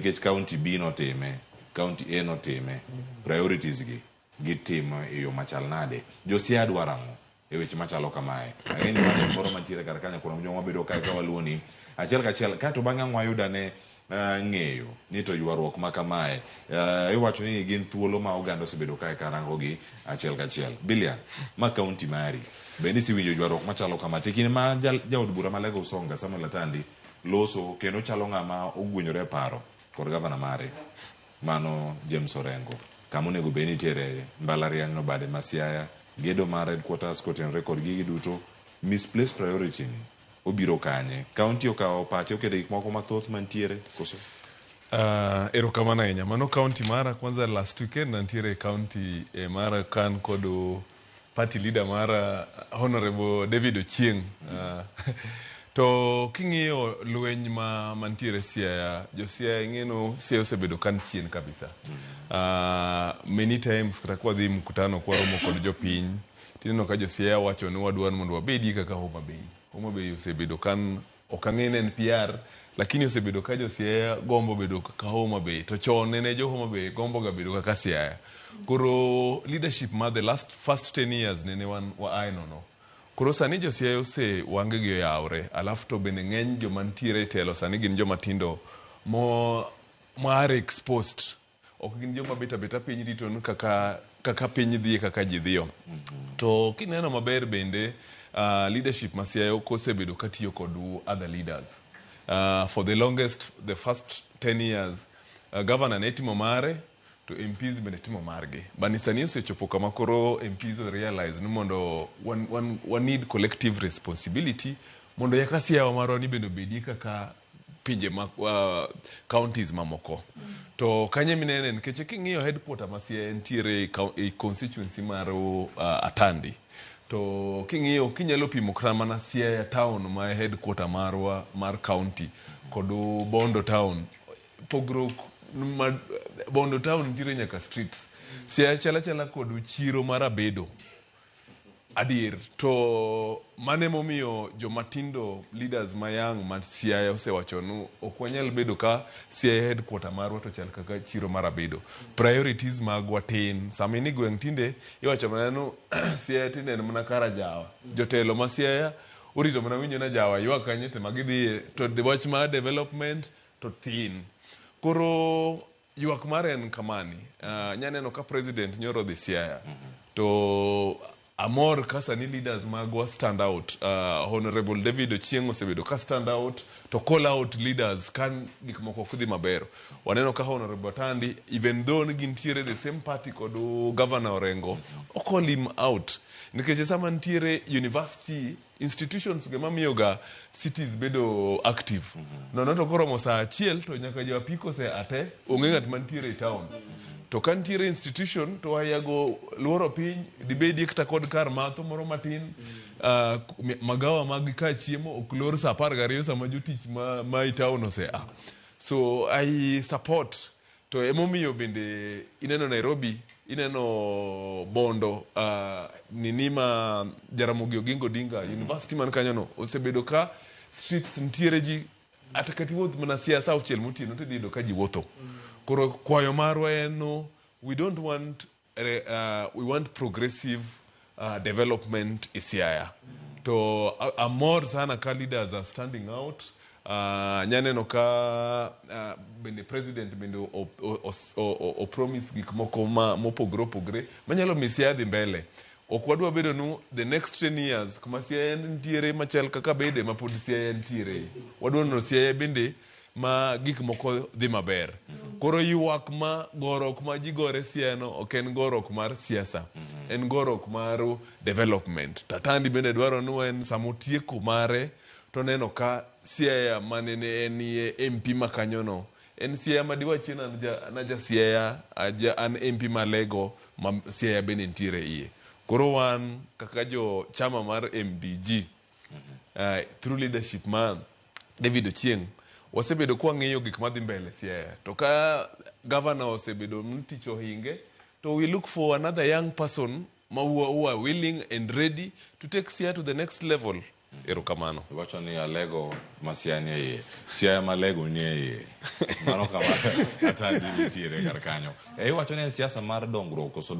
Nikech county B notime, county A notime, priorities gi gitimo e yo machal nade? Jo Siaya dwaro ang'o e weche machalo kamae? Ang'e ni mano moro mantiere kar kanyo kuom joma bedo kae ka waluoni achiel kachiel kaeto bang'e ang' wayud ane ng'eyo ni to ywaruok ma kamae iwacho ni gin thuolo ma oganda osebedo kae ka rango gi achiel kachiel. Bilian, ma county mari, bende isewinjo ywaruok machalo kama? To e kinde ma jaod bura ma Alego Usonga Samuel Atandi loso kendo chalo ng'ama ogwenyore e paro kod gavana mare mano James Orengo kama onego bed ni nitiere mbalariany no bade ma Siaya gedo mar headquarters kotenore kod gigi duto misplaced priority ni obiro kanye county okawo pache oketo gik moko mathoth mantiere koso Erokamano ahinya. Mano county mara kwanza last weekend nantiere e county mara kan kod party leader mara Honorable David Ochieng. To king'iyo lweny ma mantiere Siaya, jo Siaya ing'eno Siaya osebedo kan chien kabisa. Many times kata kwadhi mkutano kwaromo kod jopiny, tineno ka jo Siaya wacho ni wadwa ni mondo wabedie kaka Homa Bay. Homa Bay osebedo kan ok ang'e ni en PR lakini osebedo ka jo Siaya gombo bedo kaka Homa Bay to chon nene jo Homa Bay gombo ga bedo kaka Siaya. Koro leadership ma the last first 10 years nene wan wa ae nono. Koro sani jo Siaya ose wange gi oyawre alafu to bende ng'eny joma nitiere e telo sani gin joma tindo mo ma are exposed ok gin joma bet abeta piny rito ni kaka kaka piny dhi kaka ji dhiyo. To kineno maber bende leadership ma Siaya ok osebedo katiyo kod other leaders. For the longest, the first 10 years, governor ne timo mare to MPs bende timo margi. Bani sani osechopo kama koro MPs o realize ni mondo wan need collective responsibility mondo yaka Siaya marwa ni bende obedie kaka pinje ma counties mamoko. To kanye minene nikech king'iyo headquarter ma Siaya nitiere e constituency mar Atandi. To king'iyo kinyalo pimo kata mana Siaya town ma headquarter marwa mar county kod Bondo town pogruok ma Bondo town nitiere nyaka streets. Siaya chal achala kod chiro mar Abedo. Adier to mano emomiyo jomatindo leaders ma young ma Siaya osewacho ni ok wanyal bedo ka Siaya headquarter marwa to chal kaka chiro mar Abedo. Priorities magwa tin. Sama in e gweng' tinde iwacho mana ni Siaya tinde en mana kar ajawa. Jotelo ma Siaya orito mana winjo ni ajawa ywak kanye to ema gidhiye to wach mar development to thin. Koro ywak mare en kamani. Nyaneno ka president nyoro odhi Siaya. To amor ka sani leaders magwa stand out. Honorable David Ochieng osebedo ka stand out to call out leaders ka gik moko ok dhi maber. Waneno ka Honorable Atandi even though ni gintiere the same party kod Governor Orengo, o call him out. Nikech sama nitiere university institutions ge mamiyo ga cities bedo active. Nono to koromo saa achiel to nyaka jo apiko se ate, onge ng'at mantiere e town. To ka nitiere institution to ayago luoro piny, dibedie kata kod kar matho moro matin, magawa mag ka chiemo ok lor saa 12 sama jotich ma e town ose a. So I support to emomiyo bende ineno Nairobi, ineno Bondo, nini ma Jaramogi Oginga Odinga University man kanyo no osebedo ka streets nitiere ji ata kata iwuoth mana sia saa auchiel motieno tidhi yudo ka ji wuotho. Koro kwayo marwa en no we don't want we want progressive development e Siaya. To amor sana ka leaders are standing out. Nyaneno ka bende president bende o promise gik moko ma mopogore opogore manyalo miyo Siaya dhi mbele. Ok wadwa bedo nu the next 10 years kuma Siaya nitiere machal kaka bede ma pod Siaya nitiere. Wadwa neno Siaya bende ma gik moko dhi maber. Koro ywak ma gorok ma ji gore Siaya no ok en gorok mar siasa. En gorok mar development. Tatandi bende dwaro ni en sama otieko mare to neno ka Siaya manene enie MP ma kanyo no en Siaya ma diwachie ni an aja Siaya aja an MP ma Alego ma Siaya bende nitiere iye. Koro wan kaka jo chama mar MDG through leadership ma David Ochieng wasebedo kwang'iyo gik madhi mbele Siaya to ka governor osebedo ni tich ohinge to we look for another young person ma who are willing and ready to take Siaya to the next level. Erokamano. Iwacho ni Alego ma Siaya nie iye. Siaya ma Alego nie iye. Mano kama atandi nitiere kar kanyo. E, iwacho ni en siasa mar dongruok koso